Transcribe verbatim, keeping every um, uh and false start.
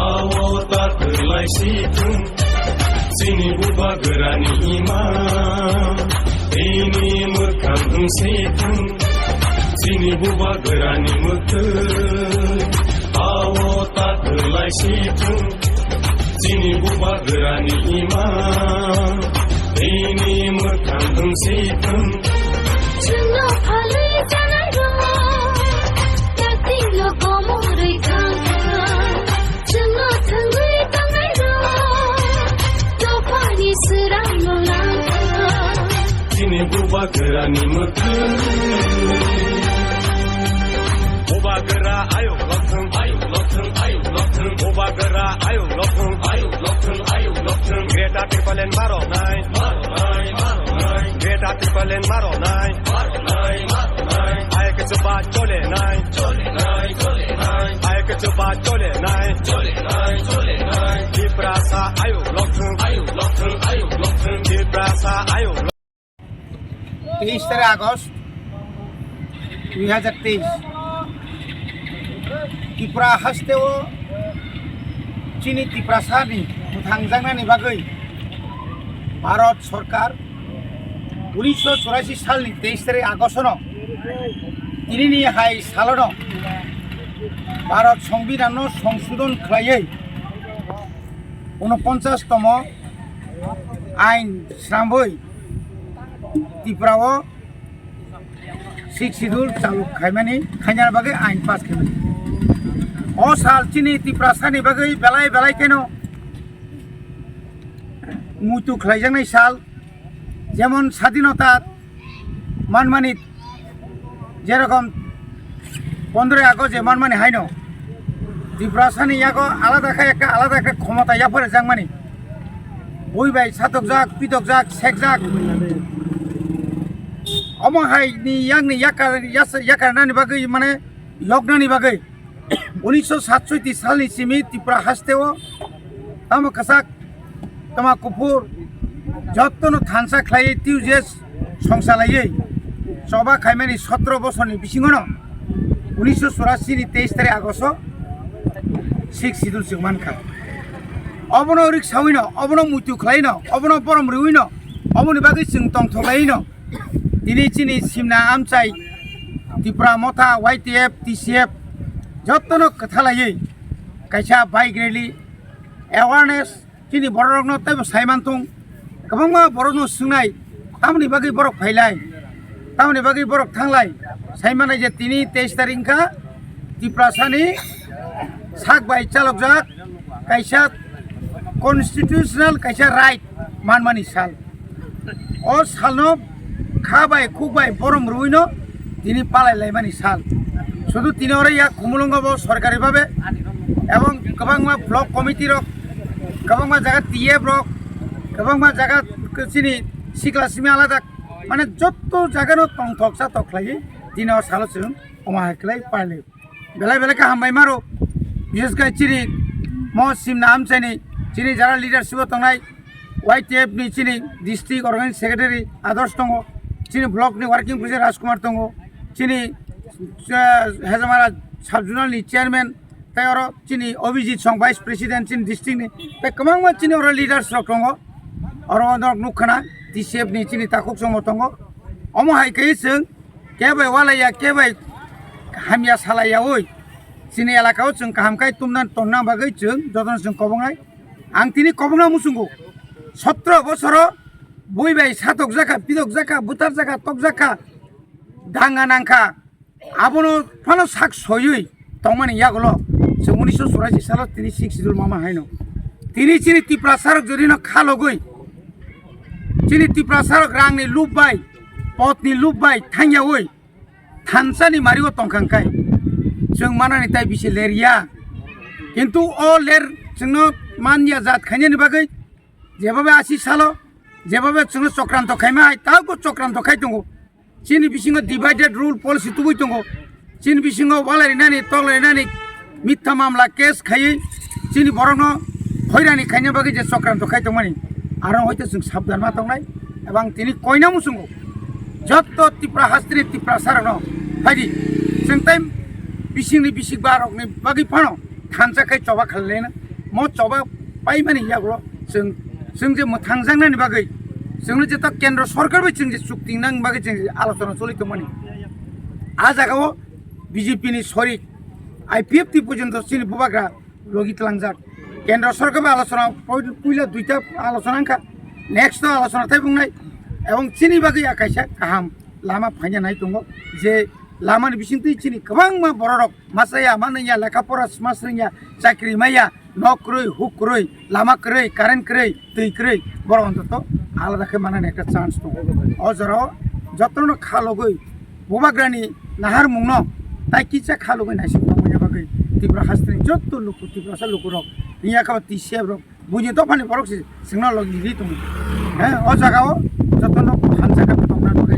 Awo ta kwlai si thung, chini bubagrani ima, bini mwkhang wng si thung, chini bubagrani mwkhang. Awo ta kwlai si thung, chini bubagrani ima, bini mwkhang wng si thung. Chwngno phalwi chanai rok, taktik no komorwi thang thang. Chwngno thwngwi tangnai rok, dophani swrang no lang thang. Chini bubagrani mwkhang. Bubagra ayuk lokthwng, ayuk lokthwng, ayuk lokthwng. Bubagra ayuk lokthwng, ayuk lokthwng, ayuk lokthwng. Greater Tipraland maro nai, maro nai, maro nai. Greater Tipraland maro nai, maro nai, maro nai. Ayuk chuba chole nai, chole nai, chole nai. Ayuk chuba chole nai, chole nai, chole nai. Tiprasa ayuk lokthwng, ayuk lokthwng, ayuk lokthwng. Tiprasa ayuk. তেইশ তারিখ আগস্ট দুই হাজার তেইশ, ত্রিপুরা হাস্তেও চিনি ত্রিপ্রাসানি বুথাংজাংনানি বাগৈ ভারত সরকার উনিশশো চুরাশি সালনি তেইশ তারিখ আগস্টনো তিনিনি হাই সালনো ভারত সংবিধাননো সংশোধন খাইয়ে ঊনপঞ্চাশতম আইন স্রাম্বই ত্রিপুরাও Sixth Schedule chaluk khaimani, khaina bagwi ain pass khaimani. O sal chini Tiprasani bagwi belai belai kheno muitu khlaijaknai sal, jemon sadinota manmani, jerokom pondroi August je manmani haino Tiprasani yago alada khe ekta alada ekta khomota yapharjakmani. Bui bai satokjak, pitokjak, sekjak. Omo hai ni yang ni yakar, yas-, yakarnani bagwi, mane, yoknani bagwi. Unisho satsoiti salni simi Tripura hasteo tamo kwchak, tamo kuphur, jottono thansa khlaiwi T U J S songsa laiwi choba khaimani sotro bosorni bisingono unisho churasi ni teis tarik Agosto Sixth Schedule chwng mankha. Obono rik sawino, obono muitu khlaino, obono borom riwino, oboni bagwi chwng tongthok laino. Tini chini simna amchai Tipra Motha, Y T F, T C F jottono kwthalaiwi kaisa bike rally, awareness, chini bororokno teibo saimanthung. Kwbangma borokno swngnai, tamoni bagwi borok phailai, tamoni bagwi borok thanglai. Saimanai je tini teis tarik wngkha Tiprasani sak bai chalokjak kaisa constitutional kaisa right manmani sal. O salno kha bai khuk bai borom rwino tini palai laimani sal. Sudu tini oro yak Khumulwngo bo sorkari babe ebong kwbangma block committee rok, kwbangma jaga T F rok, kwbangma jaga chini sikla simi alada, mane jotto jagano tongthok chatok khlaiwi tini o salo chwng omo hai khlai palai. Belai belai khe hambai maro. Bishes khe chini mo simna amchaini chini jara leadership o tongnai Y T F ni chini district organizing secretary Adarsh tongo, chini block ni working president Rajkumar tongo, chini, eh, Hezamara sub zonal ni chairman, tei oro chini Abhijit song vice president chini district ni, tei kwbangma chini oro leaders rok tongo. Oro norok nukha na T C F ni chini takhuk chwngbo tongo. Omo hai khe chwng kebai walaiya, kebai hamya salaiyaui chini elaka o chwng kaham khai tumna tonna bagwi chwng jotono chwng kobongnai. Ang tini kobongna muchungo, sotro bosoro bui bai satokjakha, pitokjakha, butarjakha, tokjakha, danga nangkha, abono phano sak soiwi tongmani yagulo chwng unisho churashi salo tini Sixth Schedule mama haino. Tini chini Tiprasa rok jorino khalogwi, chini Tiprasa rok rangni lup bai, potni lup bai thangyaui thansani mario tongkha khe chwng manani tai bisi ler ya. Kintu o ler chwngno man ya jat khainani bagwi jebhabe asi salo, jebhabe chwngno chokranto khaima hai, tabo chokranto khai tongo. Chini bisingo divided rule policy tubui tongo. Chini bisingo walai rinani, tolai rinani, mitha mamla case khaiwi chini borokno hoirani khaina bagwi je chokranto khai tongmani, aro hoite chwng sabdan ma tongnai. Ebang tini koina muchungo jotto Tipra hasteni Tiprasa rokno phaidi, chwng tei bisingni bisik barokni bagwi phano thansa khai choba khalai laina. Mo choba paimani yagulo chwng, chwng je mwthangjaknani bagwi chwngno jeto kendro sorkar bai chwng je chukti nang bagwi chwng je alochona choli tongmani. A jagao B J P ni sorik I P F T porjonto chini bubagra logi tlangjak. Kendro sorkar bai alochona poi-, puila duita alochona wngkha. Next o alochona thai bungnai. Ebong chini bagwi a kaisa kaham lama phaina nai tongo je lamani bisingtwi chini kwbangma bororok masa ya, manwi ya, lekha pora sma swrwng ya, chakri maya, nok kwrwi, huk kwrwi, lama kwrwi, current kwrwi, twi kwrwi, borok ontoto alada khe manani ekta chance tongo. O jorao jotono khalogwi bubagrani naharmungno tai kisa khalogwi naisik tongmani bagwi Tripura hasteni jotto luku, Tiprasa lukurok, wngya khe T C F rok, buini dophani borok se chwngno logi ri tongo. He, o jagao jotono hamjakhe tongna bagwi